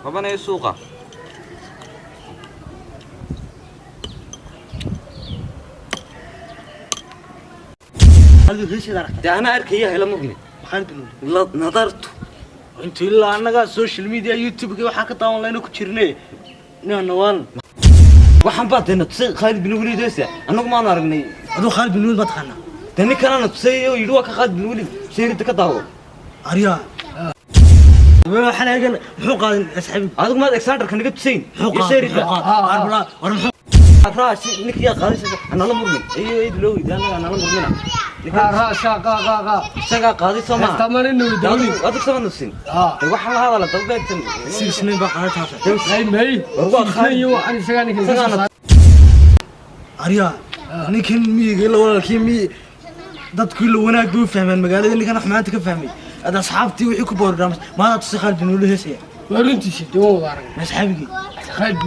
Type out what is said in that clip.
Qabanaya suuqa. Adigu heesheeda aragtay? Dee anaa arkaya, hela murmi. Khaalid bin Waliid. Nadartu. Intuu ilaa annagaa social media, YouTube-ka waxaa ka daawan layna ku jirne nina waan. Waxaan baa deena tusay Khaalid bin Waliid heesa, annagu maanu aragnay. Aduu Khaalid bin Waliid ma taqaanaa? Dee nin kalena tusay oo yidhi waa ka Khaalid bin Waliid, sheerida ka daawo. Aryaa, waxaan eegan muxuu qaadan asxaabi? Adigu maad Alexanderka naga tusayn muxuu iyo qaadan? sheerida. Muxuu qaadan? War muxuu Raashi ninkiyaa qaadaysa, anala murmin iyo eed loo weydiiy, annaga anala murmina. Raa sha qa qa qa. Isagaa qaaday soo maaha? Heestamani dawli. Adigu sama nusin. Dee waxaan la hadala dalbeedtan. Six nine baa qaaday taas. May may. War waa Khaalid. Iyo waxaan isagaa ninkan ka soo Isagaana. saaray. Aryaa, ninkan miyiga ila walaalkii miyi dadku ila wanaag bay u fahmeen magaalada, ninkan wax maanta ka fahmay ad asxaabtii wixii ku boordaams maada tusay Khaalid bin Waliid heesaya. Waa runtiisa, dee waan wada aragnay. Ma asxaabigii? Khaalid.